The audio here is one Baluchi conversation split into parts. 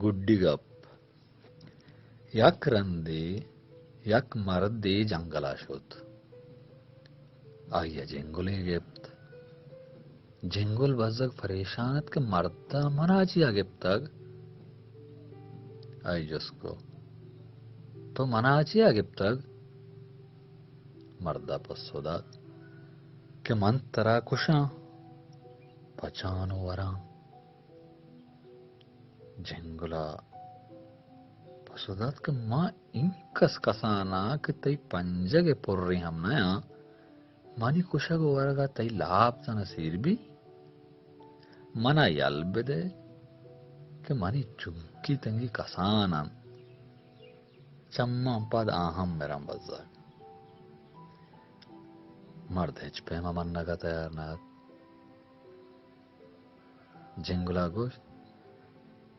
گڈی گپ۔ یک رندے یک مردے جنگل ءَ شت۔ آئی ءَ جنگلے گپت۔ جنگل بزگ پریشان ات کہ مرد ءَ من ءَ چیا گپتگ؟ آئی جست کو، تو من ءَ چیا گپتگ؟ مرد ءَ پسو دات کہ من ترا کشاں، پچاں ءُ وراں۔ جنگل ءَ پسو دات کہ من اینکس کسان آں کہ تئی پنجگ ءِ پریں ہم نیاں، منی کشگ ءُ ورگ ءَ تئی لاپ زاناں سیر بی۔ من ءَ یل بدئے کہ منی چنکی تنگی کسان انت، چماں پد آ ہم مراں بزگ۔ مرد ہچ پیم ءَ منگ ءَ تیار نہ ات۔ جنگل ءَ گوشت،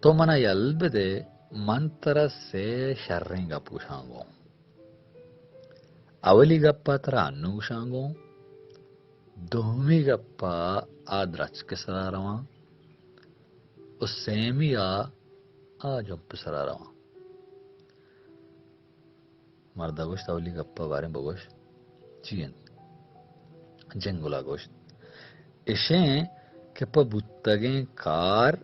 تو من ءَ یل بدئے، من ترا سے شریں گپ گوشاں گوں۔ اولی گپ ءَ ترا انوں گوشاں گوں، دومی گپ ءَ آ درچک ءِ سرا رواں ءُ سیمی ءَ آ جمپ ءِ سرا رواں۔ مرد ءَ گوشت، اولی گپ ءَ باریں بگوش، چی انت؟ جنگل ءَ گوشت، اشیں کہ پہ بوتگیں کار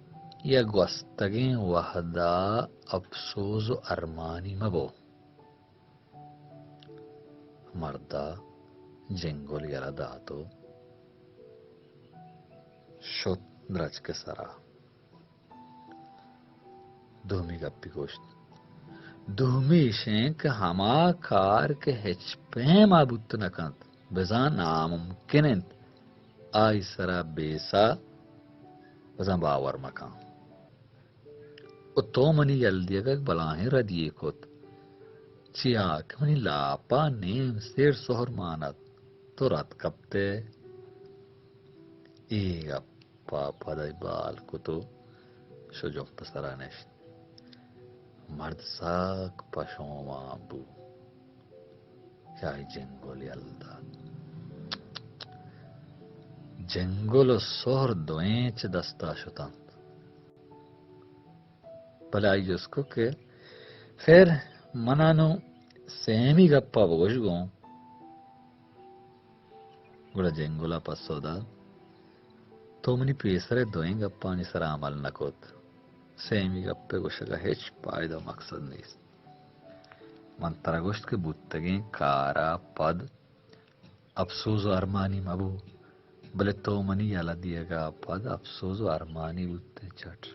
یا گوستگیں وہد ءَ اپسوز ءُ ارمانی مہ بو۔ مرد ءَ جنگل یلہ دات ءُ شت درچک ءِ سرا۔ دومی گپی گوشت، دومی ایشیں کہ ہما کار کہ ہچ پیما بوت نہ کنت، بزاں ناممکن انت، آئی سرا بیسا بزاں باور مکن۔ ءُ تو منی یل دیگ ءَ بلاہیں ردی یے کت، چیا کہ منی لاپا نیم سیر سہر مان ات، تو رد کپت ئے۔ اے گپ ءَ پد آئی بال کت ءُ شت جمپ ءِ سرا نشت۔ مرد سک پشومان بو کہ آئی جنگل یل دات۔ جنگل ءُ سہر دوئیں چہ دستا شتنت۔ بلے آئی جست کت کہ خیر، من ءَ نوں سیمی گپ ءَ بگوش گوں۔ گڑا جنگل ءَ پسو دات، تو منی پیسر ءِ دوئیں گپانی سرا عمل نہ کت۔ سیمی گپ ءِ گوشگ ءَ ہچ پائدہ ءُ مقصد نیست۔ من ترا گوشت کہ بوتگیں کار ءَ پد اپسوز ءُ ارمانی مہ بو، بلے تو منی یلہ دیگ ءَ پد اپسوز ءُ ارمانی بوت ئے چٹ۔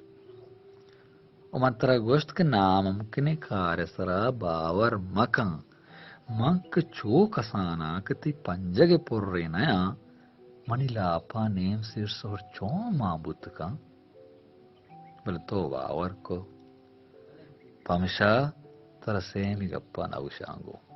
ءُ من ترا گوشت کہ ناممکنیں کار ءِ سرا باور مکن۔ من کہ چو کسان آں کہ تئی پنجگ ءِ پرے نیاں، منی لاپاں نیم سیر سہر چون مان بوت کن؟ بلے تو باور کو، پمشا ترا سیمی گپا نہ گوشاں گوں۔